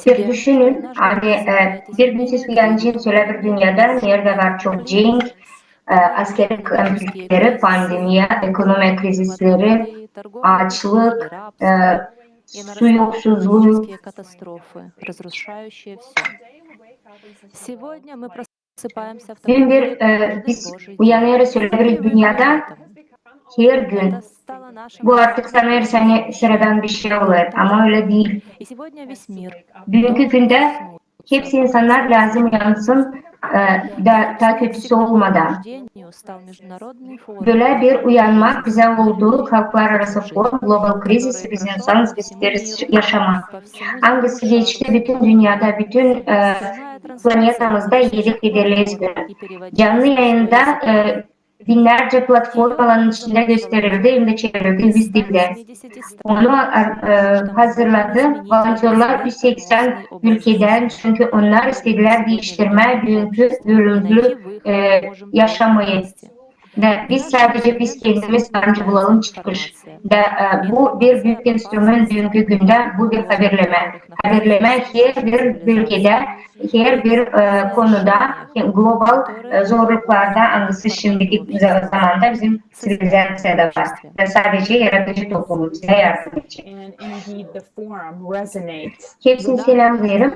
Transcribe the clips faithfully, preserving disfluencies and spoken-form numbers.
Bir düşünün, ani, e, bir gün siz uyanaceniz ölä bir dünnedä, neredä var çok cenk, e, askeri konfliktleri, pandemiya, ekonomiya krizisleri, aaçlık, e, su yoksuzluu. Büün bir, e, biz uyanêrız ölä bir dünnedä, her gün. Bu artık sanêrsın, ani sıradan bir şey olêr, ama ölä diil. Büünkü gündä hepsi insannar lääzım uyansın, e, da taa kötüsü olmadan. Bölä bir uyanmak bizä oldu, Halklararası forum, Global Krizisi, biz insanız, biz isteriz yaşamaa. Angısı geçti bütün dünnedä, bütün, e, planetamızda edi-edilez günü. Canlı yayında, e, binnärcä platformaların içindä gösterildi hem dä çevirildi üz dildä. Onu, e, hazırladı volontörlar üz seksän ülkedän, çünkü onnar istedilär diiştirmää büünkü ölümlü, e, yaşamayı. Da biz sade biz kendimiz varınca bulalım çıkış. Da, e, bu bir büük instrument büünkü gündä, bu bir haberlemä. Haberlemä her bir bölgedä, her bir, e, konuda, global, e, zorluklarda, angısı şindiki za-, zamanda bizim ţivilizaţiyada var. Da sadecä yaradıcı toplumu bizä yardım edecek. Hepsini selämneerim.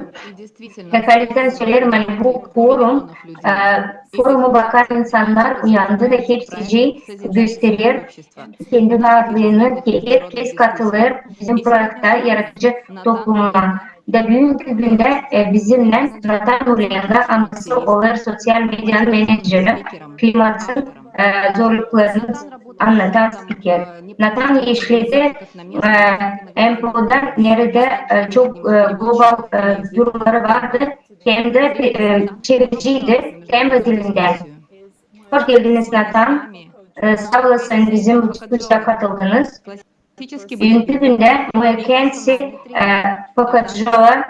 Hakikaten söleerim, ani bu forum, e, forumu bakan insannar uyandı da hepsicii gösterer kendi varlıını, herkez katılêr bizim proektä, yaradıcı toplumuna. Da büünkü gündä, e, bizimnän Natan Ulenko, angısı olêr soţial medianın menedjeri, klimatın, e, zorluklarını annatan spiker. Natan işledi, e, MPO-da, neredä, e, çok, e, global, e, durumları vardı, hem dä, e, çeviriciydi, hem dä dilindän. Hoş geldiniz, Natan. E, saa olasın, bizim bu çıkışa katıldınız. Büünkü gündä Moya Kensi, e, Pokacova,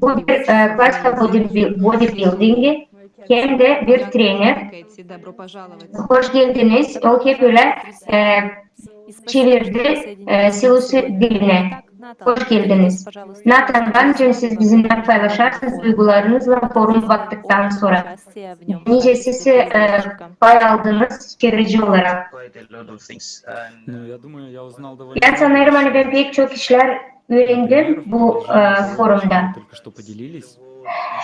bu bir, e, klasika bodybuil-, bodybuildingi, hem dä bir trener. Hoş geldiniz. O hep ölä, e, çevirdi, e, silusi dilinä. Hoş geldiniz. Natan, var nicä siz bizimnän paylaşarsınız duygularınızı forumu baktıktan sora? Nicä siz, e, pay aldınız çevirici olarak? Bän sanêrım, ani bän pek çok işlär üürendim bu, e, forumda.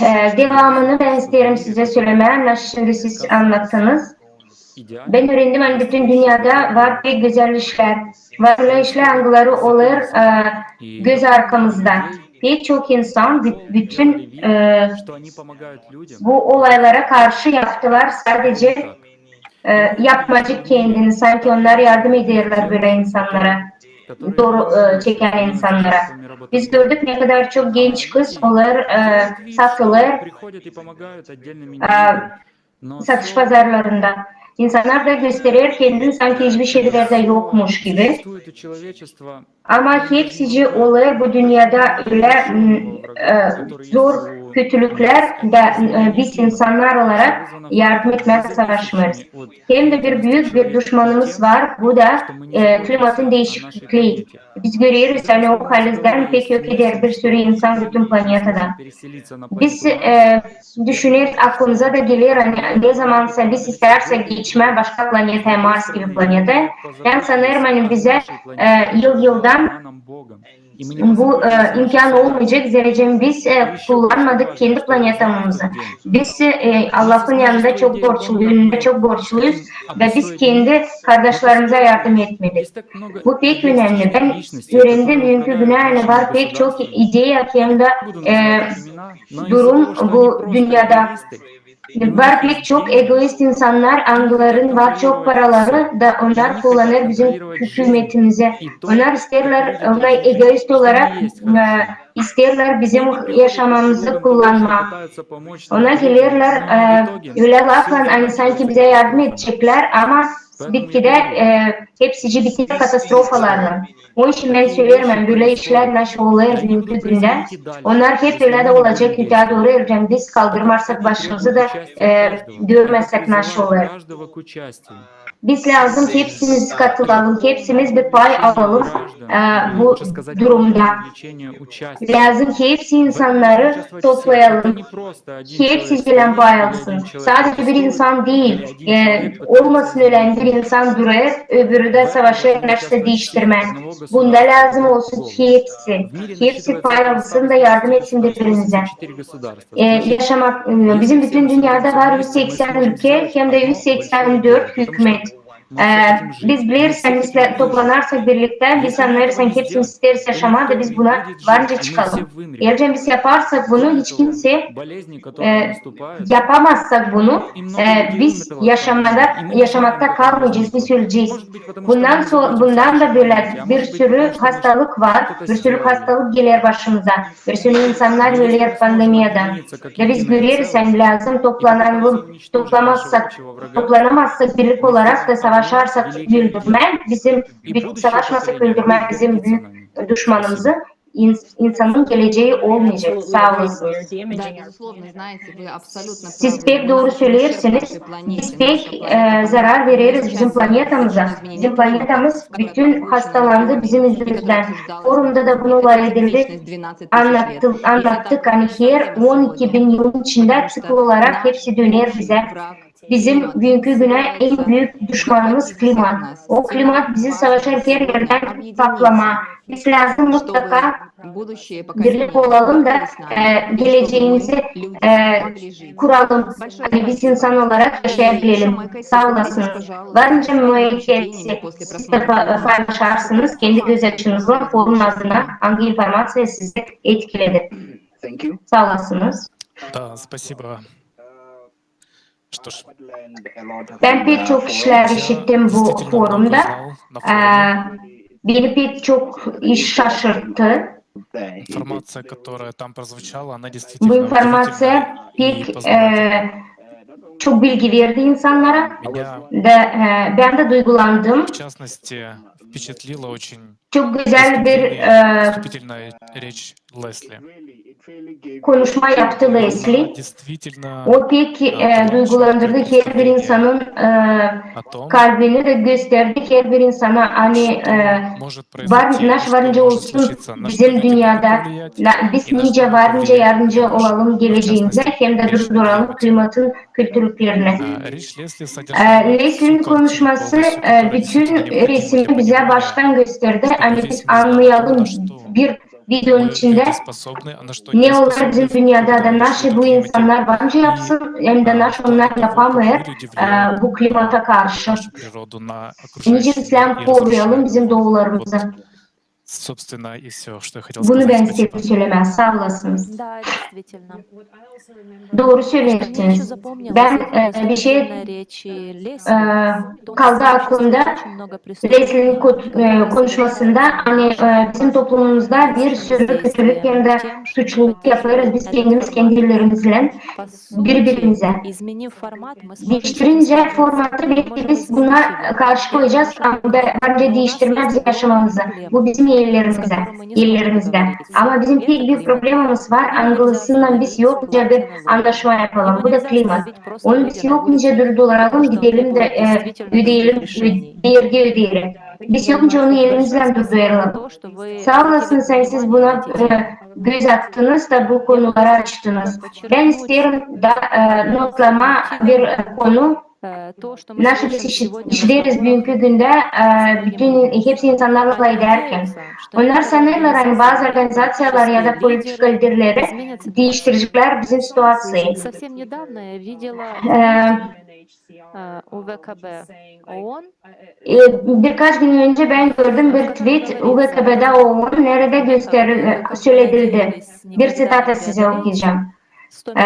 E, devamını bän isteerim sizä sölemää, naşı şindi siz annattınız. Bän üürendim, ani bütün dünnedä var pek gözäl işlär. Var ölä işlär, angıları olêr, e, göz arkamızda. Pek çok insan bü-, bütün, e, bu olaylara karşı yaptılar sadecä, e, yapmacık kendini, sanki onnar yardım ederlär bölä insannara, zor, e, çekän insannara. Biz gördük, ne kadar çok genç kız olêr, e, satılêr, e, satış pazarlarında. İnsannar da gösterer kendini, sanki hiçbir şeylär dä yokmuş gibi. Ama hepsicii olêr bu dünnedä ölä, m, e, zor kötülüklär da, e, biz insannar olarak yardım etmää savaşmêêrız. Hem dä bir büük bir duşmanımız var, bu da, e, klimatın diişikliklii. Biz göreriz, ani o halizdän pek yok eder bir sürü insan bütün planetada. Biz, e, düşüneriz, aklımıza da geler, ani ne zamansa biz istärsek geçmää başka planetaya, Mars gibi planetaya, bän sanêrım, ani bizä, e, yıl-yıldan bu, e, imkan olmayacek, zerä biz, e, kullanmadık kendi planetamızı. Biz, e, Allahın yanında çok borçluyuz, önündä çok borçluyuz da biz kendi kardaşlarımıza yardım etmedik. Bu pek önemli. Bän üürendim, büünkü günä, ani var pek çok ideya hem dä, e, durum bu dünnedä. Var pek çok egoist insannar, angıların var çok paraları da onnar kullanêr bizim hükümetimizi. Onnar isteerlär, onnar egoist olarak, e, isteerlär bizim yaşamamızı kullanmaa. Onnar gelerlär, e, ölä laflan, ani sanki bizä yardım edeceklär, ama bitkidä, e, hepsicii biter katastrofalarlan. Onun için bän söleerim, ani bölä işlär naşı olêr büünkü gündä, onnar hep ölä dä olacek, ötää dooru ereceek, biz kaldırmarsak başımızı da, e, görmärsek naşı olêr. Biz lääzım hepsimiz katılalım, hepsimiz bir pay alalım e, bu durumda. Lääzım hepsi insannarı toplayalım. Hepsi gelän pay alsın. Sadece bir insan diil, e, olmasın ölän bir insan durêr, öbürü dä savaşêr neştä diiştirmää. Bunda lääzım olsun hepsi. Hepsi pay alsın da yardım etsin biri-birinizä. E, yaşamak, e, bizim bütün dünnedä var üz seksän ülke, hem dä üz seksän dört hükümet. E, biz bileriz, ani biz toplanarsak birliktä, biz annêêrız, ani hepsimiz isteeriz yaşamaa da biz buna varınca çıkalım. Eer biz yaparsak bunu, hiç kimsey e, yapamazsak bunu, e, biz yaşamakta kalmayacez, biz ölecez. Bundan so-, bundan da bölä bir sürü hastalık var, bir sürü hastalık geler başımıza, bir sürü insannar öler pandemiyadan. Da biz göreriz, ani lääzım toplanalım, toplamazsak, toplanamazsak birlik olarak da savaşarsak öldürmää bizim, savaşmasak öldürmää bizim büük duşmanımızı, ins-, insanın gelecei olmayacek. Saa olasınız. Siz pek dooru söleersiniz. Biz pek e, zarar vereriz bizim planetamıza. Bizim planetamız bütün hastalandı bizim üzümizdän. Forumda da bunu lafedildi. Annattık, annattık, ani her on iki bin yılın içindä ţikl olarak hepsi döner bizä. Bizim büünkü günä en büük duşmanımız klimat. O klimat bizi savaşêr her erdän patlamaa. Biz lääzım mutlaka birlik olalım da e, geleceemizi e, kuralım. Ani biz insan olarak yaşayabilelim. Saa olasınız. Varınca müayekeesi siz dä pa-, paylaşarsınız kendi göz açınızdan onun adına, angı informaţiya sizi etkiledi. Saa olasınız. Да, спасибо. Что ж, bän pek çok işlär işittim bu forumda. Ee, beni pek çok iş şaşırttı. Bu informaţiya pek e, çok bilgi verdi insannara. Da e, bän dä duygulandım. Çok gözäl bir e, konuşma yaptı Lesli. O pek e, duygulandırdı her bir insanın e, kalbini da gösterdi her bir insana, ani e, var, naşey varınca olsun bizim dünnedä, na-, biz nicä varınca yardımcı olalım geleceemize hem dä durduralım klimatın kötülüklerini. E, Leslinin konuşması e, bütün resimi bizä baştan gösterdi, ani biz annayalım bir videonun içindä ne olêr bizim dünnedä da naşey bu insannar varınca yapsın, hem dä naşey onnar yapamêêr e, bu klimata karşı. Nicä biz lääzım koruyalım bizim doolarımızı. Bunu bän istedim sölemää. Saa olasınız. Dooru söleersiniz. Bän e, bir şey e, kaldı aklımda Leslinin ko-, e, konuşmasında, ani e, bizim toplumumuzda bir sürü kötülük hem dä suçluluk yapêrız biz kendimiz kendi ellerimizlän biri-birimizä. Diiştirincä formatı, belki biz buna karşı koyacez, ama varınca diiştirmää bizim yaşamamızı. Bu bizim ellerimizdä, ellerimizdä. Ama bizim pek büük problemamız var, angısınnan biz yokça bir annaşma yapalım. Bu da klimat. Onu biz yokça durduralım, gidelim dä e, ödeyelim, ö-, vergi ödeyelim. Biz yokça onu elimizlän durduralım. Saa olasınız, ani siz buna e, göz attınız da bu konuları açtınız. Bän isteerim da e, notlamaa bir e, konu. Naşey biz işit-, işideriz büünkü gündä e, bütün hepsi insannar lafedärkän. Onnar sanêrlar, ani bazı organizaţiyalar ya da politika liderleri diiştireceklär bizim situaţiyayı. E, e, birkaç gün öncä bän gördüm bir tweet U V K B-dä O N neredä göster-, e, söledildi. Bir ţitata sizä okuyacam. E,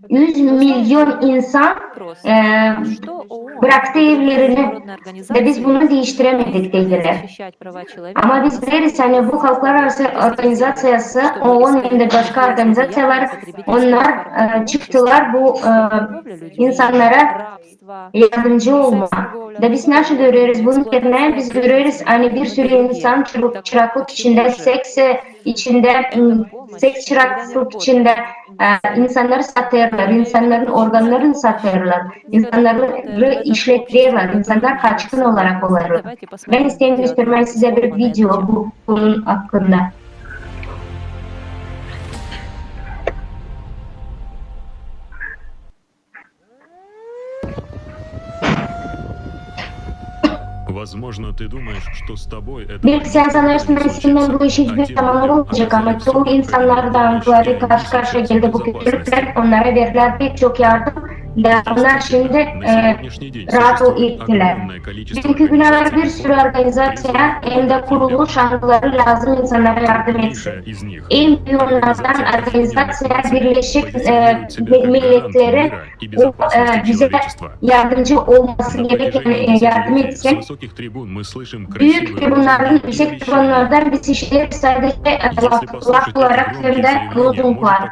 üz milyon insan e, braktı evlerini da biz bunu diiştiremedik, dediler. Ama biz bileriz, ani bu halklararası organizaţiyası, O N hem dä başka organizaţiyalar, onnar e, çıktılar bu e, insannara yardımcı olmaa. Da biz naşey göreriz bunu, biz göreriz, ani bir sürü insan çırı-, çıraklık içindä, seks içindä, m, seks çırakçılık içindä, e, insannarı satêrlar, insannarın organnarını satêrlar, insannarı işlederlär, insannar kaçkın olarak olêrlar. Bän isteerim göstermää sizä bir video bu konunun hakkında. Belki sän sanêrsın, sendän bu iş hiçbir zaman olmayacek, ama çoyu insannar da, angıları karşı-karşıya geldi bu kötülüklär, onnara verdilär pek çok yardım da onnar şindi, e, raat ettilär. Büünkü günä bir sürü organizaţiya hem dä kuruluş, angıları lääzım insannara yardım etsin. En büüyü onnardan organizaţiya Birleşik, e, Mi-, Milletleri, o, e, bizä yardımcı olması gereken, e, yardım etsin. Büük tribunnardan, üüsek tribunnardan biz işideeriz sadece, e, laf, laf olarak hem dä lozunglar.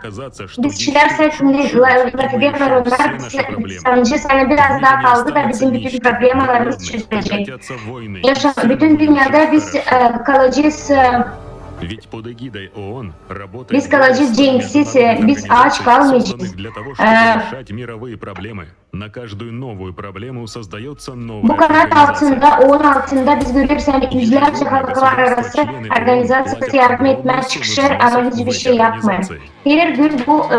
Biz işidersek, ne la-, lafederlär onnar, biz sanêrız, ani biraz taa kaldı da bizim bütün problemalarımız çözülecek. Yaşa-, bütün dünnedä biz, e, kalacez, e, biz kalacez cenksiz, e, biz aaç kalmayacez. E, bu kanat altında, OON altında biz göreriz, ani üzlärcä halkalar arası organizaţiyası yardım etmää çıkışêr, ama hiçbir şey yapmêêr. Her gün bu, e,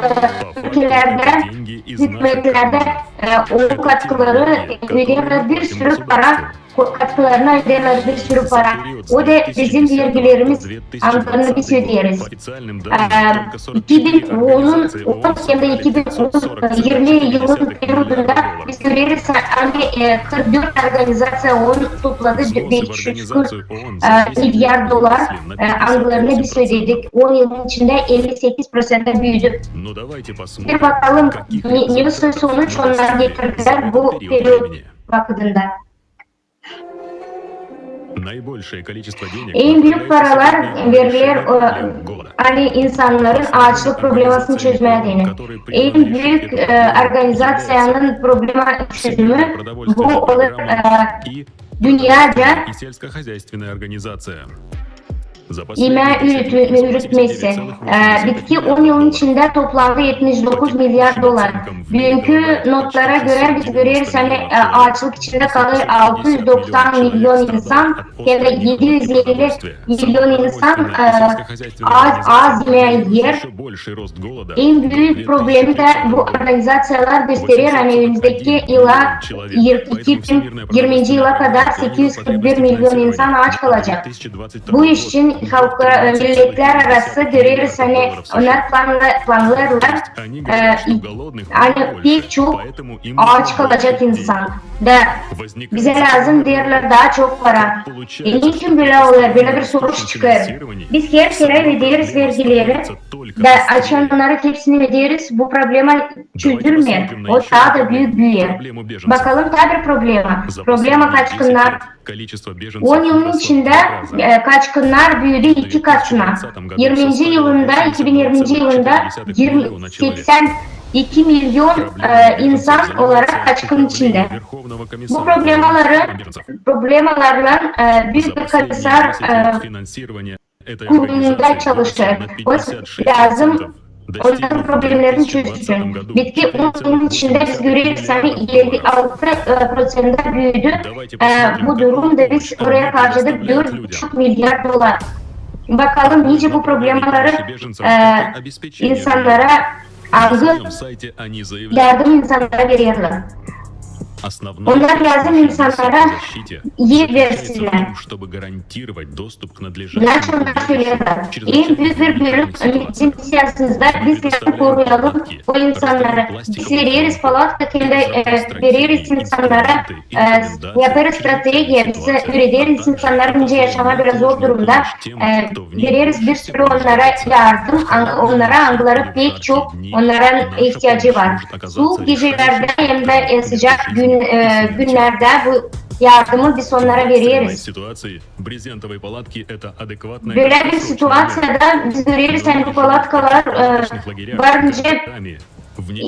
ülkelerdä, hükümetlerdä, e, OON katkıları, e, öderlär bir sürü para, ko-, katkılarına öderlär bir sürü para. O da bizim vergilerimiz, angılarını biz ödeeriz. E, iki bin on, on hem dä iki bin on, e, irmi yılın periodunda biz göreriz, ani, e, kırk dört organizaţiya OON topladı, beki üç yüz kırk, e, milliard dolar, e, angılarını biz ödedik. On yılın içindä elli sekiz proţentä büüdü. Bir bakalım, ne, ne sonuç onnar getirdilär bu period vakıdında. En büük paralar verilär, e, ani insannarın aaçlık problemasını çözmää deyni. En büük, e, organizaţiyanın problema çözümü bu olêr, e, dünnedä imää üüretmesi. E, bitki on yılın içindä toplandı etmiş dokuz milliard dolar. Büünkü notlara görä biz göreriz, ani, e, aaçlık içindä kalêr altı üz doksan million insan, hem dä edi üz elli million insan, e, az, az imää er. En büük problemi dä bu organizaţiyalar gösterer, ani önümüzdeki yıla, iki bin irminci yıla kadar sekiz üz kırk bir million insan aaç kalacek. Bu iş için halklar, e, milletlär arası göreriz, ani onnar planla-, planlêêrlar, e, ani pek çok aaç kalacek insan. Da bizä lääzım, deerlär, taa çok para. E, neçin bölä olêr, bölä bir soruş çıkêr? Biz her kerä ödeeriz vergileri, da açan onnarı hepsini ödeeriz, bu problema çözülmeer, o taa da büük büüyer. Bakalım, taa bir problema. Problema kaçkınnar. On yılın içindä, e, kaçkınnar büüdü iki katına. İrminci yılında, iki bin irminci yılında irmi, seksän iki million, e, insan olarak kaçkın içindä. Bu problemaları, problemalarlan, e, büük bir komissar, e, kurumunda çalışêr. O lääzım onnarın problemlerini çözsün. Bitki on yılın içindä biz göreriz, ani elli altı proţentä büüdü, e, bu durum, da biz oraya harcadık dört buçuk milliard dolar. Bakalım, nicä bu problemaları, e, insannara, angı yardım insannara vererlär. Onnar lääzım insannara er versinär. Naçin onnar söleerlär? En büük bir bölüm bizim missiyamızda biz lääzım koruyalım o insannarı. Biz vereriz palatka, hem dä, e, vereriz insannara, e, yapêrız strategiya, biz üürederiz insannarı, nicä yaşamaa biraz zor durumda. E, vereriz bir sürü onnara yardım, an-, onnara, angıları pek çok, onnarın ihtiyacı var. Suuk gecelerdä hem dä, e, sıcak gün, e, günnerdä bu yardımı biz onnara vereriz. Bölä bir situaţiyada biz göreriz, ani bu palatkalar, e, var nicä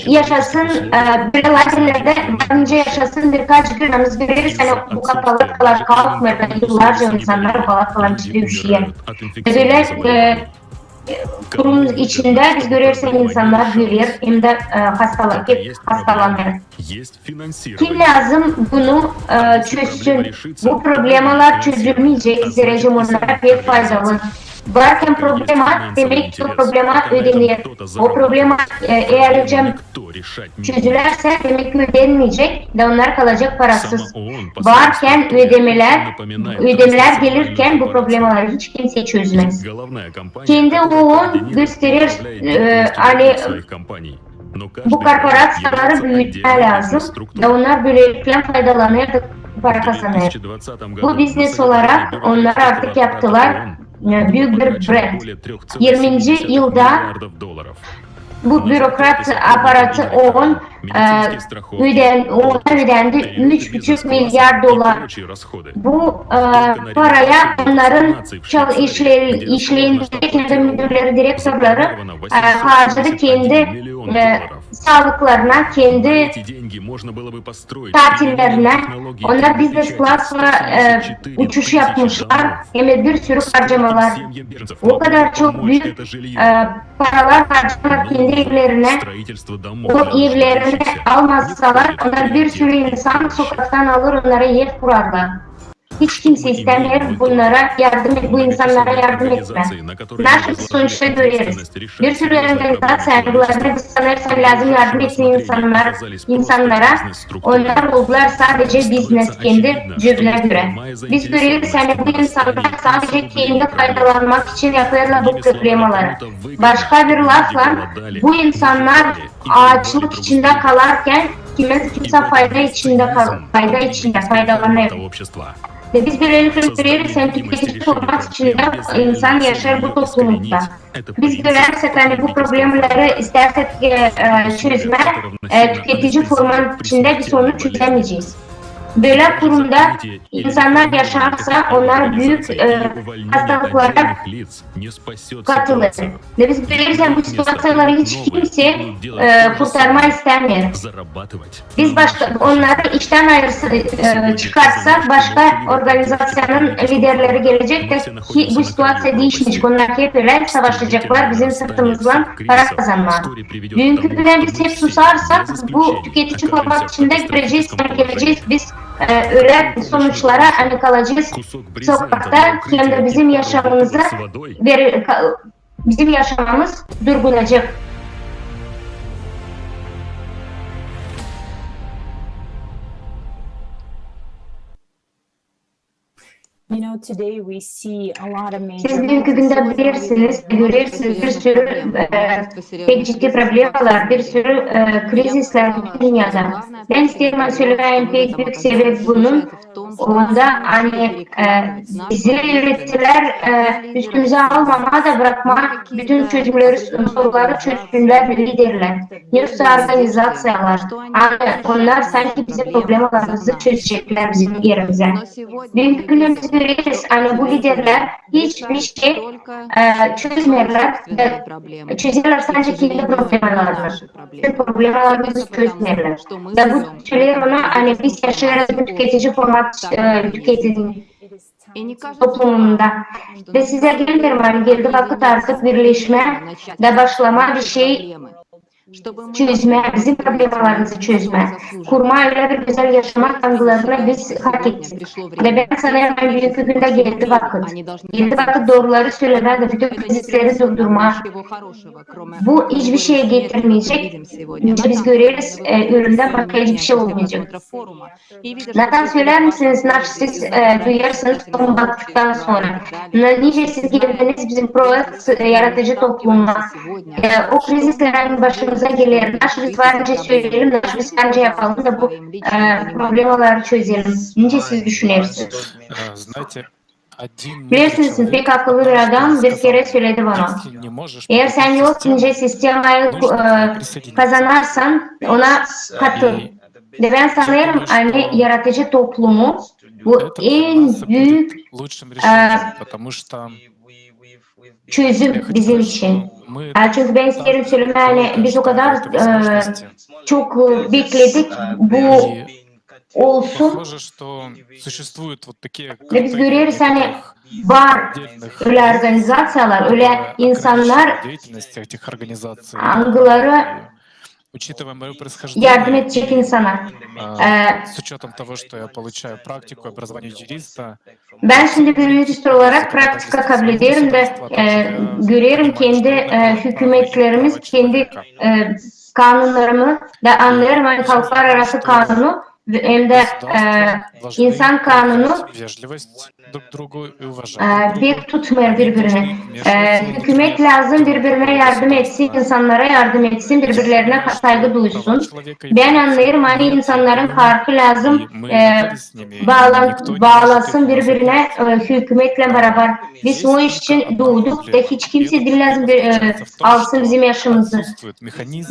yaşasın, e, bölä lagerlerdä var nicä yaşasın birkaç gün, ama biz göreriz, ani bu palatkalar kalkmêêr, yıllarca insannar o palatkaların içindä üşüyecek. Bölä, e, e, kurumun içindä biz göreriz, insannar öler hem dä, e, hastala-, hep hastalanêr. Kim lääzım bunu, e, çözsün? Bu problemalar çözülmeyecek, zerä onnara pek faydalı. Varkan problema, demäk ki, o problema ödener. O problema, e, eer çözülärsä, demäk ki, ödenmeyecek, da onnar kalacek parasız. Varkan ödemelär, ödemelär gelirkän bu problemaları hiç kimsey çözmäz. Kendi OON gösterer, e, ani bu korporaţiyaları büütmää lääzım, da onnar bölelikle faydalanêr da para kazanêr. Bu biznes olarak onnar artık yaptılar, e, büük bir brend. Irminci yılda bu bürokrat aparatı OON, e, ödän-, OON-a ödendi üç buçuk milyar dolar. Bu, e, paraya onnarın çal-, işle-, işleyenleri, kendi müdürleri, direktorları, e, harcadı kendi, e, saalıklarına, kendi tatillerinä. Onnar biznes klasla, e, uçuş yapmışlar, hem dä bir sürü harcamalar. O kadar çok büük, e, paralar harcadılar kendi evlerinä. O evlerini almasalar, onnar bir sürü insan sokaktan alır, onnara ev kurarlar. Hiç kimsey istämeer bunnara yardım et-, bu insannara yardım etmää. Naşı biz sonuçta göreriz. Bir sürü organizaţiya, ani bularına biz sanêrız, ani lääzım yardım etsin insannar-, insannara, onnar oldular sadece biznes, kendi cebinä görä. Biz göreriz, ani bu insannar sadece kendi faydalanmak için yapêrlar bu problemaları. Başka bir lafla, bu insannar aaçlık içindä kalarkan, kimsä, kimsä fayda içindä kal-, fayda içindä faydalanêr. Ve biz bölelikle göreriz, ani tüketici format içindä insan yaşêêr bu toplumda. Biz görärsek, ani bu problemaları istärsek, e, e, çözmää, e, tüketici format içindä biz onu çözämeyecez. Bölä kurumda insannar yaşarsa, onnar büük, e, hastalıklara katılêr. Ve biz göreriz, ani bu situaţiyaları hiç kimsey, e, kurtarmaa istämeer. Biz başka, onnarı iştän ayırsa, e, çıkarsa, başka organizaţiyanın liderleri gelecek dä, bu situaţiya diişmeyecek. Onnar hep ölä savaşaceklar bizim sırtımızdan para kazanmaa. Büünkü günä biz hep susarsak, bu tüketici format içindä görecez, ani gelecez biz, e, ölä sonuçlara, ani kalacez sokakta, hem dä bizim yaşamamızı ver-, ka-, bizim yaşamamız durgunacek. You know, today we see a lot of major announcements. Siz büünkü gündä bilersiniz, görersiniz bir sürü, e, pek ciddi problemalar, bir sürü, e, krizislär bütün dünnedä. Bän isteerim sölemää, pek büük sebep bunun, onda, ani, e, bizi üürettilär, e, üstümüzä almamaa da brakmaa bütün çözümleri, soruları çözsünlär liderlär, yoksa organizaţiyalar. Ani onnar sanki bizim problemalarımızı çözeceklär bizim erimizä. Büünkü gündä biz göreriz, ani bu liderlär hiçbir şey, e, çözmeerlär, e, çözerlär sadece kendi problemalarını. Bütün problemalarımızı çözmeerlär. Da bu söleer ona, ani biz yaşêêrız bu tüketici format, e, tüketici toplumunda. Ve sizä gelmeerim, ani geldi vakıt artık birleşmää da başlamaa bir şey çözmää, bizim problemalarımızı çözmää. Kurmaa ölä bir gözäl yaşamak, angılarını biz hak ettik. Ve bän sanêrım, ani büünkü gündä geldi vakıt. Geldi vakıt dooruları sölemää da bütün krizisleri durdurmaa. Bu hiçbir şey getirmeyecek. Nicä biz göreriz, e, ölümdän başka hiçbir şey olmayacek. Natan, söleer misiniz, naşı siz, e, duyêrsınız son vakıttan sora? Na-, nicä siz geldiniz bizim proekt, e, yaradıcı topluma? E, o krizislerä başımıza geler, naşı biz var nicä söleyelim, naşı biz var nicä yapalım da bu, e, problemaları çözelim. Nicä siz düşünersiniz? Bilersiniz, pek akıllı bir adam bir kerä söledi bana: eer sän yok nicä sistemayı, e, kazanarsan, ona katıl. Ve bän sanêrım, ani yaradıcı toplumu bu en büük, e, çözüm bizim için. E, çünkü bän isteerim sölemää, ani biz o kadar, e, çok, e, bekledik bu olsun. Ve biz göreriz, ani var ölä organizaţiyalar, ölä insannar, angıları yardım edecek insana. Bän şindi bir yurist olarak praktika kabul ederim dä görerim, kendi hükümetlerimiz, kendi kanunnarımı da annêêrım, ani halklararası kanunu hem dä insan kanunu pek tutmêêr biri-birini. Hükümet lääzım biri-birinä yardım etsin, insannara yardım etsin, biri-birlerinä saygı duysun. Bän annêêrım, ani insannarın farkı lääzım baalasın biri-birinä hükümetlän barabar. Biz o iş için duuduk da hiç kimsä diil lääzım alsın bizim yaşımızı.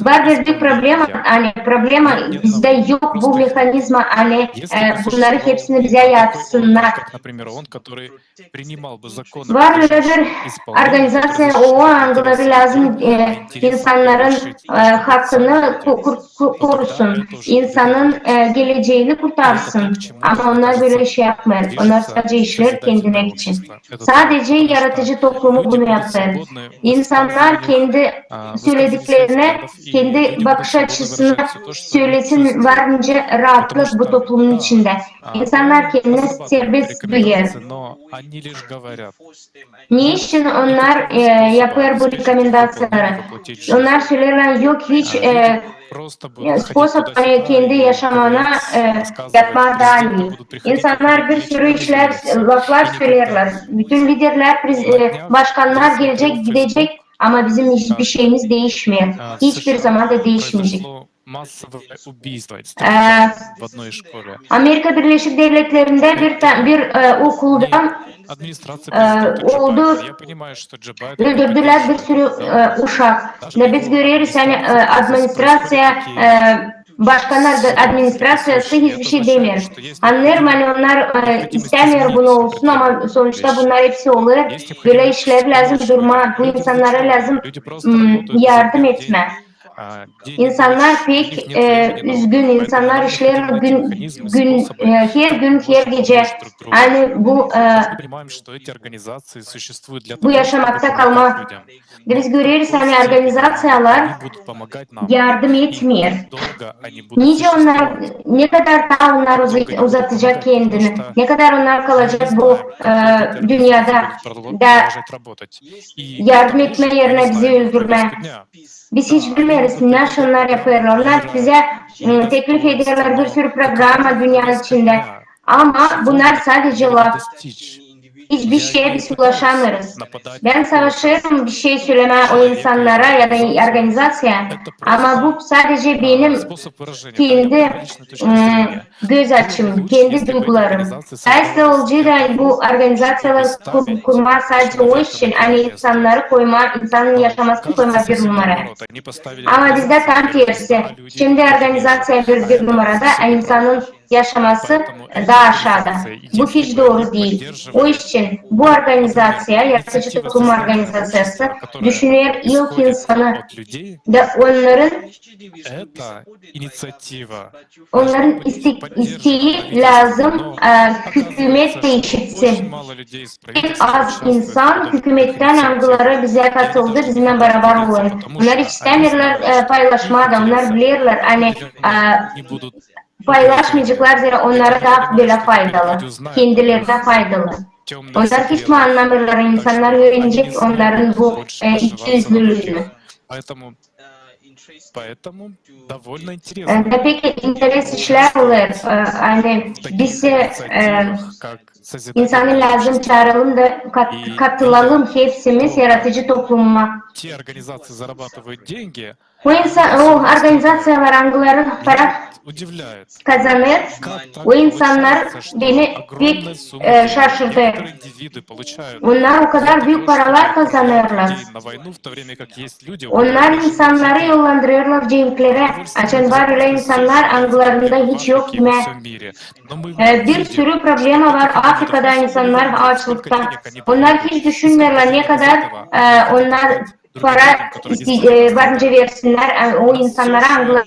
Var bir büük problema, ani problema bizdä yok bu mehanizma, ani bunnarı hepsini bizä yapsınnar. Var ölä bir organizaţiya, o, angıları lääzım insannarın hakkını korusun, insanın geleceyini kurtarsın. Ama onnar bölä iş yapmêêr. Onnar sadecä işleer kendilär için. Sadecä yaradıcı toplumu bunu yapêr. İnsannar kendi sölediklerini, kendi bakış açısını sölesin, var nicä raatlık bu toplumun içindä. İnsannar kendini serbest duyêr. Ne için onnar yapêr bu rekomendaţiyaları? Onnar söleerlär, yok hiç sposob, ani kendi yaşamana yapmaa taa ii. İnsannar bir sürü işlär, laflar söleerlär. Bütün liderlär, başkannar gelecek, gidecek, ama bizim hiçbir şeyimiz diişmeer. Hiçbir zaman da diişmeyecek. Amerika Birleşik Devletlerindä bir okulda oldu, öldürdülär bir sürü uşak. Da biz göreriz, ani administraţiya, başkannar da administraţiyası hiçbir şey demeer. Annêêrım, ani onnar istämeer bunu olsun, ama sonuçta bunnar hepsi olêr. Bölä işleri lääzım durmaa, bu insannara lääzım yardım etmää. İnsannar pek üzgün, insannar işleer gün, gün, her gün, her gecä. Ani bu, bu yaşamakta kalmaa. Biz göreriz, ani organizaţiyalar yardım etmeer. Nicä onnar, ne kadar taa onnar uzatacek kendini, ne kadar onnar kalacek bu dünnedä da yardım etmää erinä bizi öldürmää. Biz hiç bilmeeriz, ne iş onnar yapêrlar. Onnar bizä teklif ederlär bir sürü programa dünnenin içindä. Ama bunnar sadecä laf. Hiçbir şeye biz ulaşamêêrız. Bän savaşêrım bir şey sölemää o insannara ya da organizaţiyaya, ama bu sadecä benim kendi göz açım, kendi duygularım. Taa ise olacek da bu organizaţiyaları kurmaa sadecä o iş için, ani insannarı koymaa, insanın yaşamasını koymaa bir numaraya. Ama bizdä tam tersi. Şindi organizaţiya bir, bir numarada, a insanın yaşaması taa aşaada. Bu hiç dooru diil. O iş için bu organizaţiya, yaratıcı toplum organizaţiyası, düşüner ilk insanı da onnarın, onnarın iste-, isteyi lääzım hükümet dä işitsin. Pek az insan hükümettän, angıları bizä katıldı, bizimnän barabar olêr. Onnar istämeerlär paylaşmaa da, onnar bilerlär, ani paylaşmayaceklar, zerä onnara taa bölä faydalı, kendilerinä faydalı. Onnar hiç mi annamêêrlar, insannar üürenecek onnarın bu ikiyüzlülüünü. Da pek interes işlär olêr, ani biz insanı lääzım çaaralım da katılalım hepsimiz yaratıcı toplumuna. O insan, o organizaţiyalar, angıları para kazanêr, o insannar beni pek şaşırtêr. Onnar o kadar büük paralar kazanêrlar. Onnar insannarı yollandırêrlar cenklerä, açan var ölä insannar, angılarında hiç yok imää. Bir sürü problema var Afrikada, insannar aaçlıkta. Onnar hiç düşünmeerlär, ne kadar onnar para isti-, e, varınca versinnär, e, o insannara, angıları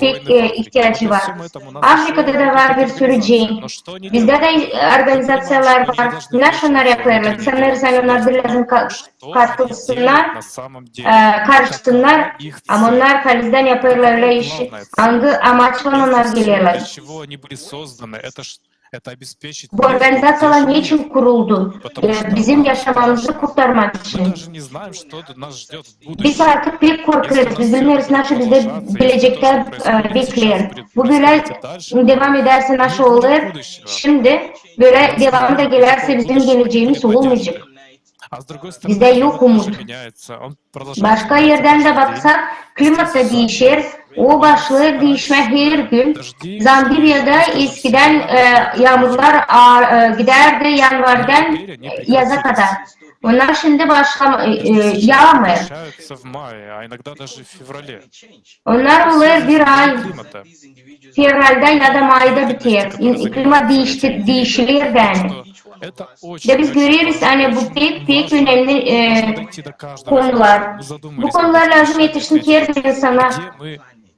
pek, e, ihtiyacı var. Afrikada da var bir sürü cenk. Bizdä dä, e, organizaţiyalar var. Naşey onnar yapêrlar? Sanêrsam, onnar da lääzım ka-, katılsınnar, e, karışsınnar, ama onnar halizdän yapêrlar ölä işi, angı amaçlan onnar gelerlär. Bu organizaţiyalar neçin kuruldu? E, bizim yaşamamızı kurtarmak için. Biz artık pek korkêrız, biz bilmeeriz, naşey bizdä gelecektä, e, bekleer. Bu bölä devam edärsä, naşey olêr, şindi bölä devamı da gelärsä, bizim geleceyimiz olmayacek. Bizdä yok umut. Başka erdän dä baksak, klimat da diişer, o başlêêr diişmää her gün. Zambiliyada eskidän, e, yaamurlar, a, e, gidärdi yanvardan, e, yaza kadar. Onnar şindi başlama-, e, e, yaamêêr. Onnar olêr bir ay, fevraldä ya da mayda biter. İn-, klimat diişti-, diişiler däni. Da biz göreriz, ani bu pek, pek önemli, e, konular. Bu konular lääzım etişsin her bir insana.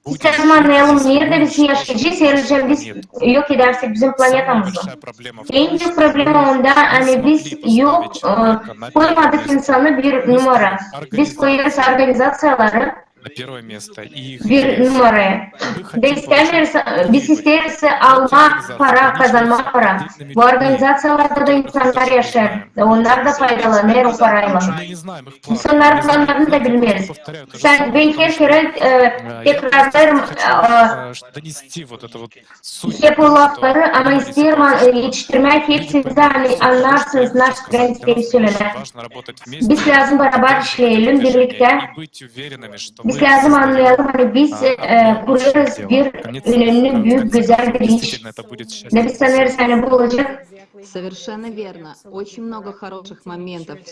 Biz lääzım annayalım, neredä biz yaşayacez, eer biz yok edärsek bizim planetamızı. En büük problema onda, ani biz yok, e, koymadık insanı bir numara. Biz koyêrız organizaţiyaları bir numaraya. Da istämeeriz, biz isteeriz almaa para, kazanmaa para. Bu organizaţiyalarda da insannar yaşêêr. Da onnar da faydalanêr o paraylan. Biz onnarın planlarını da bilmeeriz. Sän, bän her kerä, e, tekrarlêêrım, e, hep o lafları, ama isteerim, e, etiştirmää hepsinizä, ani annarsınız, naşey bän isteerim sölemää. Biz lääzım barabar işleyelim birliktä. Biz lääzım annayalım, ani biz, e, kurêrız bir önemli, büük, gözäl bir iş. Da biz sanêrız, ani bu olacek.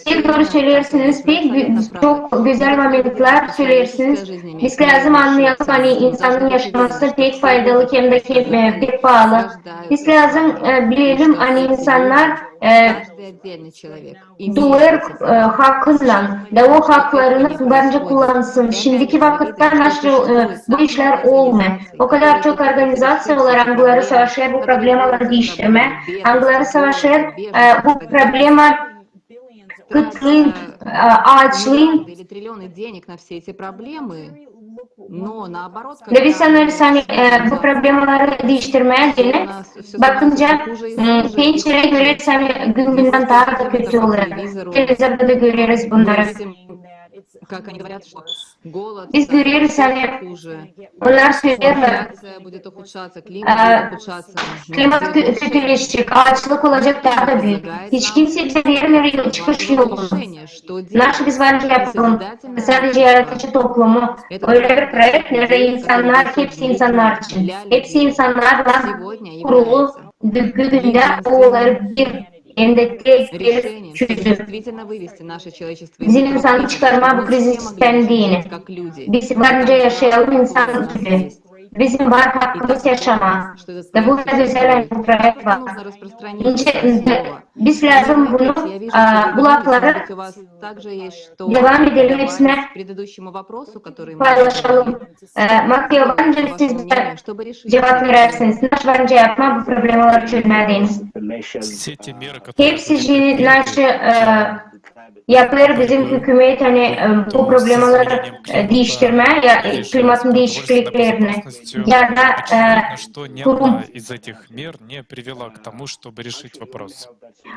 Siz dooru söleersiniz, pek gü-, çok gözäl momentlär söleersiniz. Biz lääzım annayalım, ani insanın yaşaması pek faydalı hem dä hem, e, pek paalı. Biz lääzım, e, bilelim, ani insannar, e, duyêr, e, hakkından, da o haklarını varınca kullansın. Şindiki vakıtta naşey, e, bu işlär olmêêr. O kadar çok organizaţiyalar, angıları savaşêr bu problemaları diiştirmää, angıları savaşêr, e, bu problema kıtlıın, e, aaçlıın. Da biz sanêrız, ani, e, bu problemaları diiştirmää deyni bakınca, m, pençerä göreriz, ani gün-gündän taa da kötü olêr. Televizorda da göreriz bunnarı. Biz göreriz, ani onnar söleerlär, e, klimat kö-, kötüleşecek, aaçlık olacek taa da büük. Hiç kimsey bizä vermeer çıkış yolunu. Naşey biz varınca yapalım? Sadece yaradıcı toplumu. Ölä bir proekt, neredä insannar, hepsi insannar için. Hepsi insannarlan kurulu, büünkü gündä o olêr bir, hem dä tek bir çözüm. Bizim insanı çıkarmaa bu krizistän deyni. Biz varınca yaşayalım insan gibi. Bizim var hakkımız yaşamaa. Da bu da gözäl, ani bu proekt var. İnce, biz lääzım bunu, a, bu lafları devam edelim, hepsinä paylaşalım. E, Mateo, var nicä sizä cuvap verärsiniz? Naşey var nicä yapmaa bu problemaları çözmää deyni? Hepsi, naşey, e, yapêr bizim hükümet, ani, e, bu problemaları, e, diiştirmää, ya, e, klimatın diişikliklerini, ya da, e, kurum.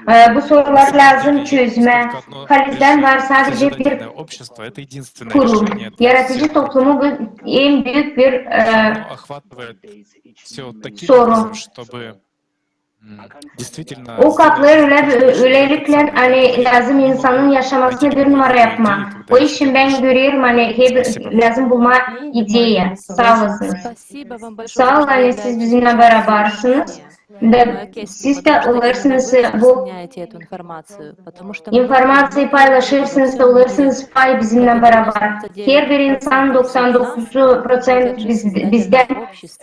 E, bu soruları lääzım çözmää. Halizdän var sadece bir kurum. Yaradıcı toplumu bu en büük bir, e, soru. O kaplêêr ölä, öläliklän, ani lääzım insanın yaşamasını bir numara yapmaa. O için bän görerim, ani hep lääzım bulmaa ideya. Saa olasınız. Saa olun, ani siz bizimnän barabarsınız. Da siz dä olêrsınız bu informaţiyayı paylaşêrsınız, olêrsınız pay bizimnän barabar. Her bir insan, doksan dokuz proţent biz-, bizdän,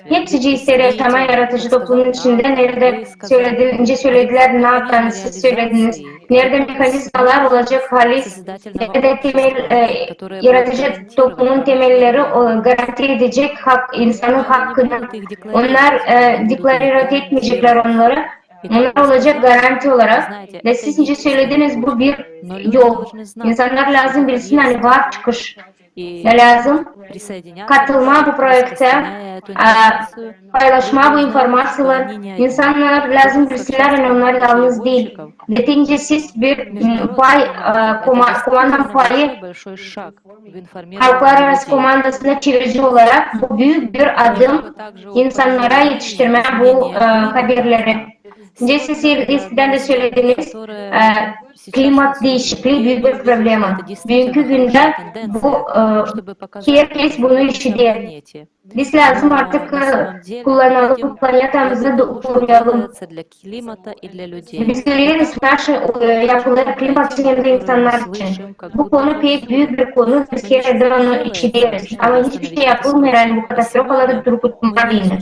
hepsicii isteer yaşamaa yaradıcı toplumun içindä, neredä söledin, incä söledilär, ne yaptan siz sölediniz. Neredä mehanizmalar olacek halis, neredä temel, e, yaradıcı toplumun temelleri o, garanti edecek hak, insanın hakkını. Onnar e, deklarirovat etmeyecekler onnarı. Onnar olacek garanti olarak. Da siz incä sölediniz, bu bir yol. İnsannar lääzım bilsin, ani var çıkış. Da lääzım katılmaa bu proektä, a, paylaşmaa bu informaţiyaları. İnsannar lääzım bilsinnär, ani onnar yalnız diil. Neticeyi siz bir m, pay, a, koma-, komandanın payı, halklararası komandasına çevirici olarak bu büük bir adım insannara etiştirmää bu e, haberleri. Nicä siz eskidän dä sölediniz, e, klimat diişiklii büük bir problema. Büünkü gündä bu, e, herkez bunu işider. Biz lääzım artık e, kullanalım, planetamızı da koruyalım. Biz göreriz, naşey e, yapılêr klimat için hem dä insannar için. Bu konu pek büük bir konu, biz hererdä onu işideriz. Ama hiçbir şey yapılmêêr, ani bu katastrofaları durgutmaa deyni.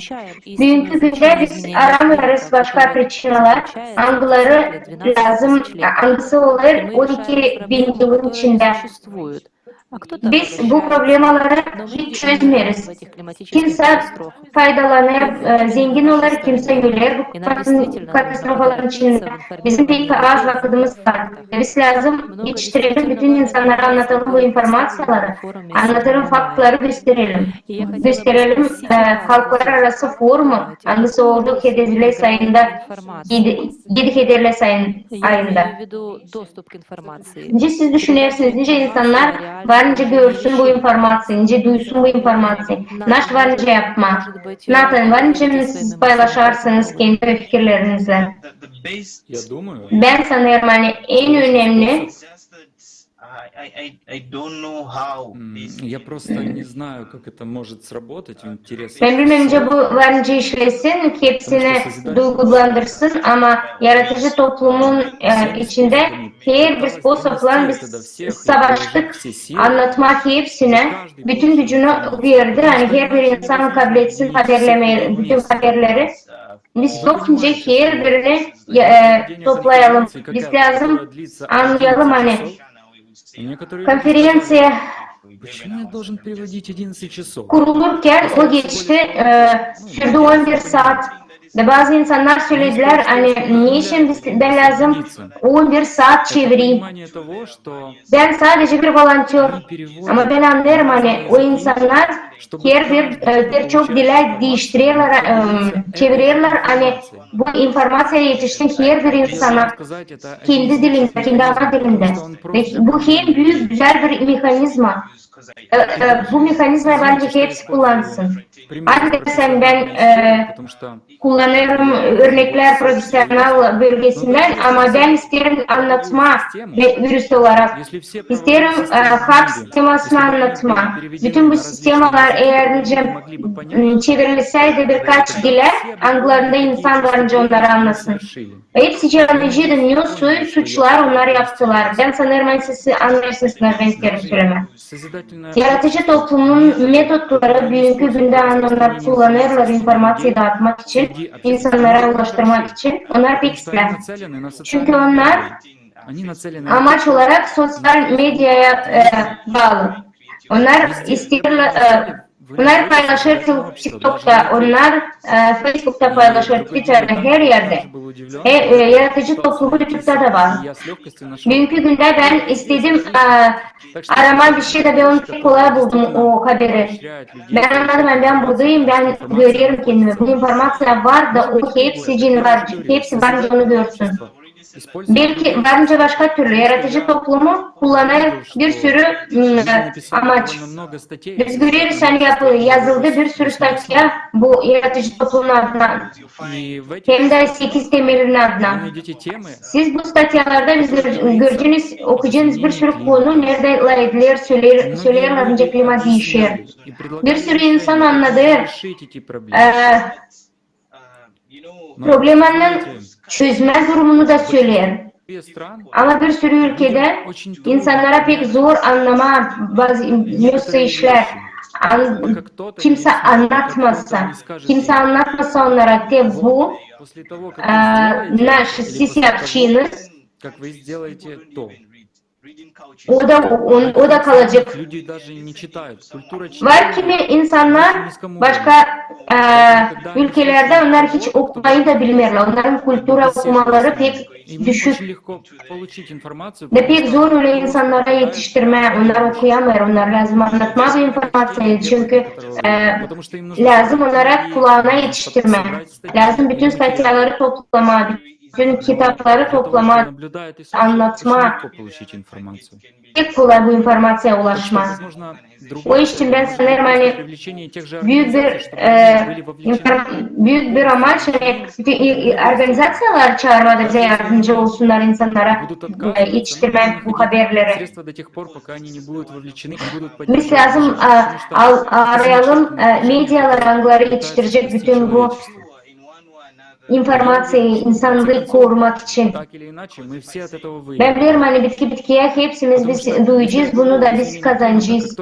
Büünkü gündä biz aramêêrız başka pričinalar, angıları lääzım, angısı olêr on iki bin yılın içindä. Biz bu problemaları hiç çözmeeriz. Kimsä faydalanêr, e, zengin olêr, kimsä öler bu katastrofaların içindä. Bizim pek az vakıdımız var. Biz lääzım etiştirelim, bütün insannara annadalım bu informaţiyaları, annadalım faktları, gösterelim. Gösterelim e, halklararası forumu, angısı oldu Hederley ayında, edi, edi Hederley ayında. Nicä siz düşünersiniz, nicä insannar var nicä görsün bu informaţiyayı, nicä duysun bu informaţiyayı? Naşey var nicä yapmaa? Natan, var nicä siz paylaşarsınız kendi fikirlerinizi? Bän sanêrım, ani en önemli Bän bilmeerim, nicä bu var nicä işlesin, hepsini duygulandırsın, ama yaradıcı toplumun e, içindä herbir sposoblan biz savaştık annatmaa hepsinä, bütün gücünü verdi, ani herbir insan kabletsin haberlemää, bütün haberleri. Biz yok nicä herbirini e, toplayalım, biz lääzım annayalım, ani Konferenţiya kurulurkan o geçti, e, sürdü on bir saat. Da bazı insannar söledilär, ani neçin bän lääzım on bir saat çevireyim. Bän sadecä bir volontör. Ama bän annêêrım, ani o insannar herbir, e, bir çok dilä diiştirerlär, e, çevirerlär, ani bu informaţiya etişsin herbir insana kendi dilindä, kendi ana dilindä. Ve bu hem büük, gözäl bir mehanizma. E, e, bu mehanizmayı bence hepsi kullansın. Adeta sän bän, e, kullanêrım örneklär profesional bölgesindän, ama bän isteerim annatmaa ve dürüst olarak. İsteerim, e, hak sistemasını annatmaa. Bütün bu sistemalar eer nicä, m, çevirilseydi birkaç dilä, angılarında insan var nicä onnarı annasın. Hepsi annayacaktı, ne suçlar onnar yaptılar. Bän sanêrım, ani siz annêêrsınız, ne bän isteerim sölemää. Yaradıcı toplumun metodları büünkü gündä onnar kullanêrlar informaţiyayı daatmak için, insannara ulaştırmak için. Onnar pek islää. Çünkü onnar amaç olarak soţial mediaya, e, baalı. Onnar isteerlär, e, onnar paylaşêr TikTokta, onnar, e, Feysbukta paylaşêr, Twitterdä, her erdä. E, e, yaradıcı toplumu YouTubeda da var. Büünkü gündä bän istedim, e, aramaa bir şey dä, bän onu pek kolay buldum, o haberi. Bän annadım, ani bän buradayım, bän görerim kendimi. Bu informaţiya var da, o hepsi için var, hepsi var, onu görsün. Belki var nicä başka türlü yaradıcı toplumu kullanêr bir sürü, m, amaç. Biz göreriz, ani yapı-, yazıldı bir sürü statya bu yaradıcı toplumun adına. Hem dä sekiz temelin adına. Siz bu statyalarda biz gör-, göreceniz, okuyacenız bir sürü konu, neredä lafedilär, söleer, söleerlär, nicä klimat diişer. Bir sürü insan annadı, e, problemanın çözmä durumunu da söleer. Ama bir sürü ülkedä insannara pek zor annamaa bazı, nasıl işlär. an-, kimsä annatmasa, kimsä annatmasa onnara, te bu, e, naşı siz yapacınız, o da, on-, o da kalacek. Var kimi insannar başka, e, ülkelerdä, onnar hiç okumayı da bilmeerlär. Onnarın kultura okumaları pek düşük. Da pek zor ölä insannara etiştirmää, onnar okuyamêêr, onnara lääzım annatmaa bu informaţiyayı, çünkü, e, lääzım onnara kulaana etiştirmää. Lääzım bütün statyaları toplamaa, bütün kitapları toplamaa, annatmaa. Pek kolay bu informaţiyaya ulaşmaa. O için bän sanêrım, ani büük bir, e, inform-, büük bir amaç, ani bütün, e, e, organizaţiyaları çaarmaa da bizä yardımcı olsunnar insannara, e, etiştirmää bu haberleri. Biz lääzım, e, al-, arayalım, e, mediaları, angıları etiştirecek bütün bu informaţiyayı, insannarı korumak için. Bän bilerim, ani bitki bitkiyä hepsimiz biz duyacez bunu da, biz kazanacez.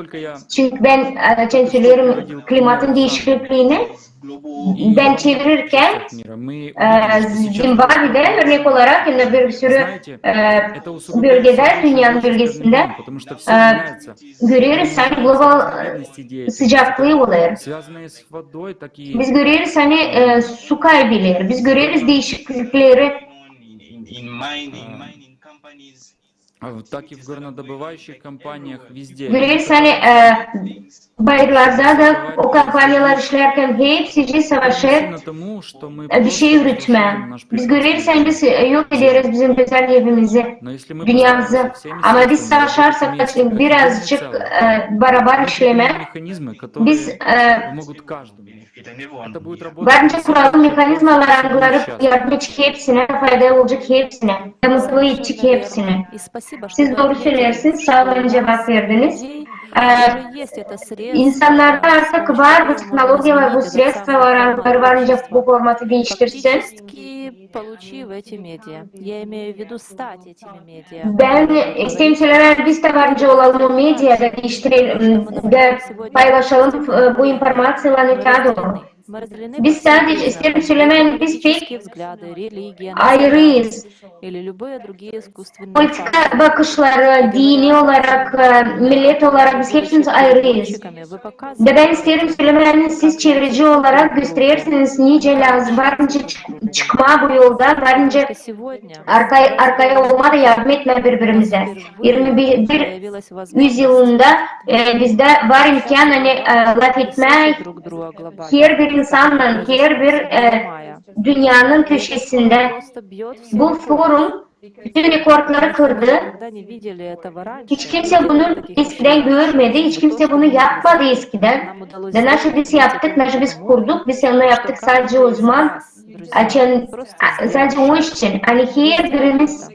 Çünkü bän, e, açan söleerim klimatın diişikliini, bän çevirirkän, e, Zimbabvedä örnek olarak, hem dä bir sürü, e, bölgedä, dünnenin bölgesindä, e, göreriz, ani global, e, sıcaklıı olêr. Biz göreriz, ani, e, su kaybeder. Biz göreriz diişiklikleri. Göreriz, ani, e, bayırlarda da o kompaniyalar işlärkän hepsicii savaşêr, e, bir şey üretmää. Biz göreriz, ani biz, e, yok ederiz bizim gözäl evimizi, dünnemizi. Ama biz savaşarsak, birazcık, e, barabar işlemää, biz, e, varınca kuralım mehanizmaları, angıları yardım edecek hepsinä, fayda olacek hepsinä, hem mutlu edecek hepsinä. Siz dooru söleersiniz, saa olun, ani cuvap verdiniz. E, insannarda artık var bu tehnologiyalar, bu sredstvolar, angıları varınca bu formatı diiştirsin. Bän isteerim sölemää, biz dä varınca olalım o mediada, diiştirelim da paylaşalım, e, bu informaţiyaları taa dooru. Biz sadece, isteerim sölemää, biz pek ayırıyız. Politika bakışları, dini olarak, e, millet olarak biz hepsimiz ayırıyız. Da bän isteerim sölemää, ani siz çevreci olarak gösterersiniz, nicä lääzım varınca çık-, çıkmaa bu yoldan, varınca arkaya, arkaya olmaa da yardım etmää biri-birimizä. İrmi bir, bir üz yılında, e, bizdä var imkan, ani, e, lafetmää herbir insannan, herbir, e, dünnenin köşesindä. Bu forum bütün rekordları kırdı. Hiç kimsä bunu eskidän görmedi, hiç kimsä bunu yapmadı eskidän. Da naşı biz yaptık, naşı biz kurduk, biz onu yaptık sadece o zaman, açan, sadece o için, ani herbirimiz,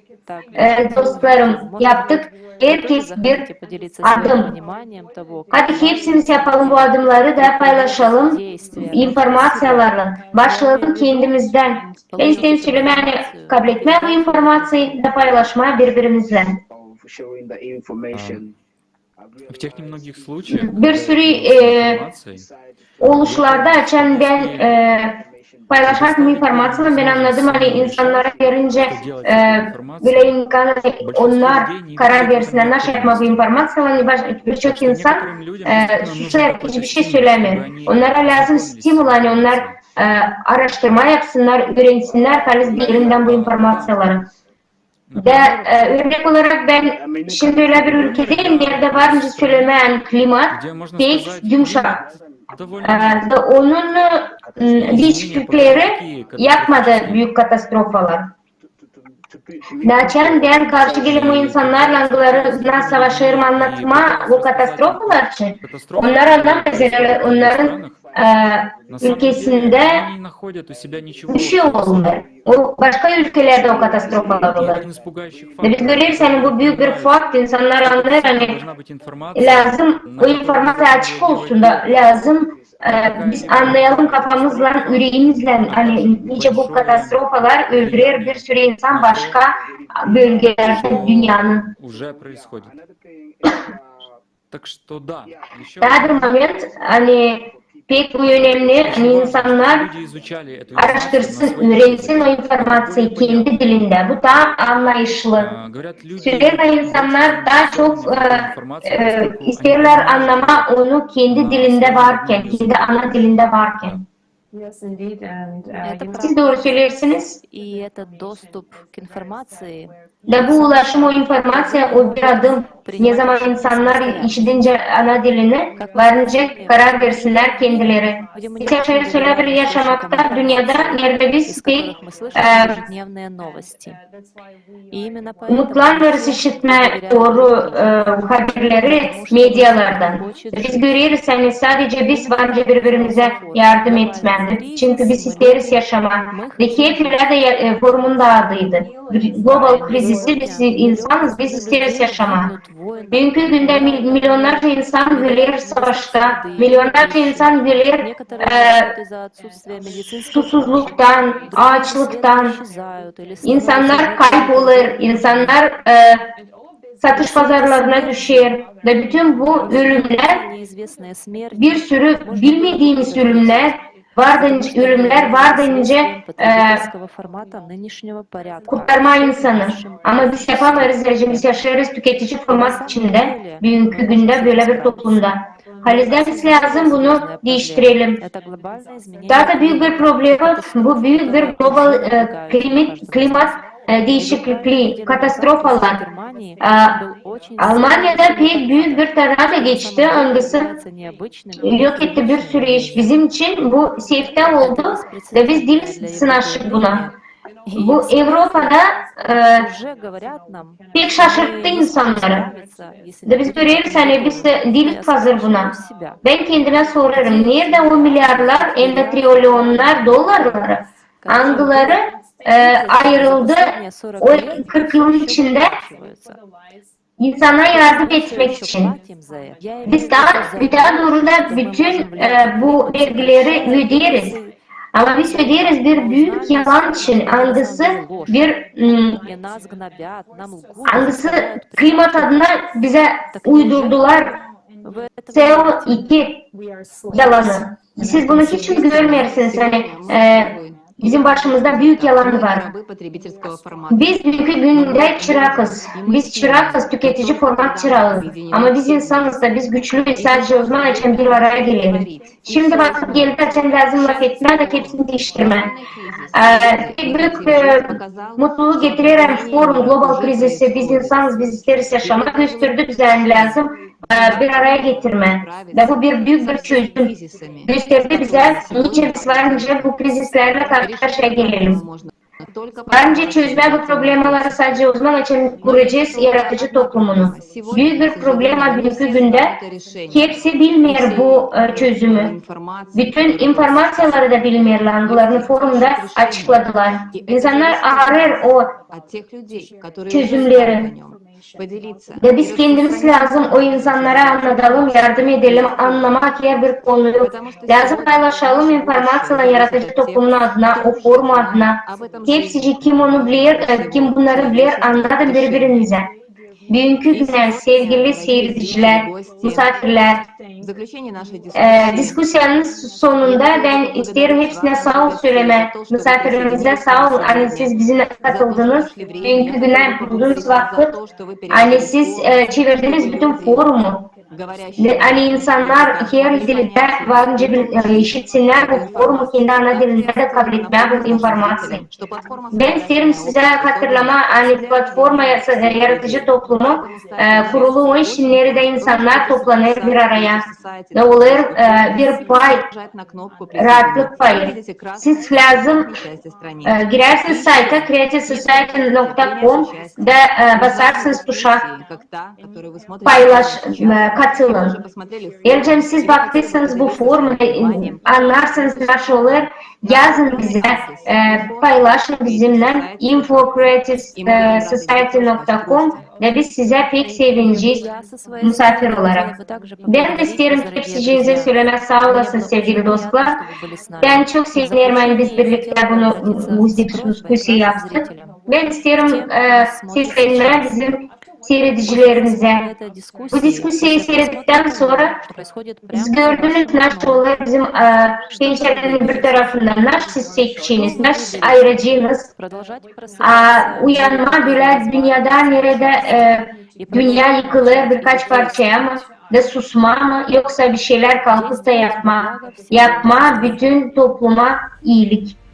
e, dostlarım, yaptık, herkez bir adım. Hadi hepsimiz yapalım bu adımları da paylaşalım informaţiyalarlan. Başlayalım kendimizdän. Bän isteerim sölemää, ani kabletmää bu informaţiyayı da paylaşmaa biri-birimizdän. Bir sürü, e, oluşlarda, açan bän, e, paylaşarım bu informaţiyaları, bän annadım, ani insannara verinca, e, bölä imkan, ani onnar karar versinnär, naşı yapmaa bu informaţiyaları, ani baş-, birçok insan, e, susêr, hiçbir şey sölämeer. Onnara lääzım stimul, ani onnar, e, aaraştırma yapsınnar, üürensinnär halis derindän bu informaţiyaları. Da, e, örnek olarak bän şindi ölä bir ülkedäyim, neredä varınca sölemää, ani klimat pek yumuşak. E, da onun, e, diişiklikleri yapmadı büük katastrofalar. Da açan bän karşı geläm o insannarlan, angılarına savaşêrım annatmaa o katastrofalar için, onnar annamêêr, onnarın, e, ülkesindä bir şey olmêêr. O başka ülkelerdä o katastrofalar olêr. Da biz göreriz, ani bu büük bir fakt, insannar annêêr, ani lääzım o informaţiya açık olsun da, lääzım, e, biz annayalım kafamızlan, üreemizlän, ani nicä bu katastrofalar öldürer bir sürü insan başka bölgelerdä dünnenin. Taa bir moment, ani pek bu önemli, ani insannar aaraştırsın, üürensin o informaţiyayı kendi dilindä. Bu taa annayışlı. Söleer, insannar taa çok, e, e, isteerlär annamaa onu kendi dilindä varkan, kendi ana dilindä varkan. Siz dooru söleersiniz. Da bu ulaşım o informaţiyaya, o bir adım. Ne zaman insannar işidincä ana dilini, var nicä karar versinnär kendileri. Biz yaşêêrız ölä bir yaşamakta, dünnedä, neredä biz pek, e, umutlanmêêrız işitmää dooru, e, haberleri medialardan. Biz göreriz, ani sadecä biz var nicä biri-birimizä yardım etmää. Çünkü biz isteeriz yaşamaa. Ve hep ölä dä, e, forumun da adıydı. Global krizisi, biz insanız, biz isteeriz yaşamaa. Büünkü gündä mil-, milionnarca insan öler savaşta, milionnarca insan öler, e, susuzluktan, aaçlıktan. İnsannar kaybolêr, insannar, e, satış pazarlarına düşer. Da bütün bu ölümnär, bir sürü bilmediimiz ölümnär, var da nicä, ölümnär var da nicä, e, kurtarmaa insanı. Ama biz yapamêêrız, zerä biz yaşêêrız tüketici format içindä, büünkü gündä bölä bir toplumda. Halizdän biz lääzım bunu diiştirelim. Taa da büük bir problema, bu büük bir global, e, klimat, klimat, e, diişiklikleri, katastrofalar. E, Almaniyada pek büük bir tornado geçti, angısı yok etti bir sürü iş. Bizim için bu sefta oldu da biz diil sınaştık buna. Bu Evropada, e, pek şaşırttı insannarı. Da biz göreriz, ani biz dä diiliz hazır buna. Bän kendimä sorêrım, neredä o milyarlar hem dä trilionnär dollarları, angıları, e, ayırıldı o kırk yılın içindä insana yardım etmäk için. Biz taa, taa dooru da bütün, e, bu vergileri ödeeriz. Ama biz ödeeriz bir büük yalan için, angısı bir, m, angısı klimat adına bizä uydurdular C O iki yalanı. Siz bunu hiç mi görmeersiniz? Ani, e, bizim başımızda büük yalan var. Biz büünkü gündä çırakız. Biz çırakız, tüketici format çırağı. Ama biz insanız da, biz güçlüyüz sadecä o zaman, açan bir araya geleriz. Şindi vakıt geldi, açan lääzım lafetmää da hepsini diiştirmää. E, pek büük, e, mutluluk getirer, ani forum, global krizisi, biz insanız, biz isteeriz yaşamaa, gösterdi bizä, ani lääzım e, bir araya getirmää. Da bu bir büük bir çözüm. Gösterdi bizä, nicä biz var nicä bu krizislärlä karşı-karşıya gelelim. Var nicä çözmää bu problemaları sadecä o zaman, açan kuracez yaradıcı toplumunu. Büük bir problema büünkü gündä, hepsi bilmeer bu, e, çözümü. Bütün informaţiyaları da bilmeerlär, angılarını forumda açıkladılar. İnsannar aarêêr o çözümleri. Da biz kendimiz lääzım o insannara annadalım, yardım edelim annamaa herbir konuyu. Lääzım paylaşalım informaţiyanı yaradıcı toplumun adına, o forumun adına. Hepsicii, kim onu biler, e, kim bunnarı biler, annadın biri-birinizä. Büünkü günä, sevgili siiredicilär, musaafirlär, e, diskusiyanın sonunda bän isteerim hepsinä saa ol sölemää, musaafirimizä saa olun, ani siz bizimnän katıldınız. Büünkü günä buldunuz vakıt, ani siz, e, çevirdiniz bütün forumu. Ani insannar her dildä var nicä bil-, e, işitsinnär bu forumu, kendi ana dilindä dä kabul etmää bu informaţiyayı. Bän isteerim sizä hatırlamaa, ani platforma ya-, yaradıcı toplumu, e, kurulu onun için, neredä insannar toplanêr bir araya. Da olêr, e, bir pay, raatlık payı. Siz lääzım, e, girärsiniz sayta creative society nokta com da, e, basarsınız tuşa paylaş, e, katılın. Eer siz baktıysanız bu forumu, e, annarsınız, nasıl olêr, yazın bizä, e, paylaşın bizimnän info creative society nokta com da biz sizä pek sevinecez musaafir olarak. Bän dä isteerim hepsiciinizä sölemää saa olasınız, sevgili dostlar. Bän çok sevinerim, ani biz birliktä bunu, bu diskusiya yaptık. Bän isteerim, e, seslenmää bizim seyredicilerimizä. Bu diskusiyayı seyrettän sora siz gördünüz, naşey olêr bizim, e, pencerenin bir tarafından, naşey siz seçeceniz, naşey siz ayıracenız, a, uyanmaa bölä dünnedä, neredä, e, dünnä yıkılêr birkaç parçaya mı, da susmaa mı, yoksa bir şeylär kalkıp da yapmaa, yapmaa bütün topluma iilik.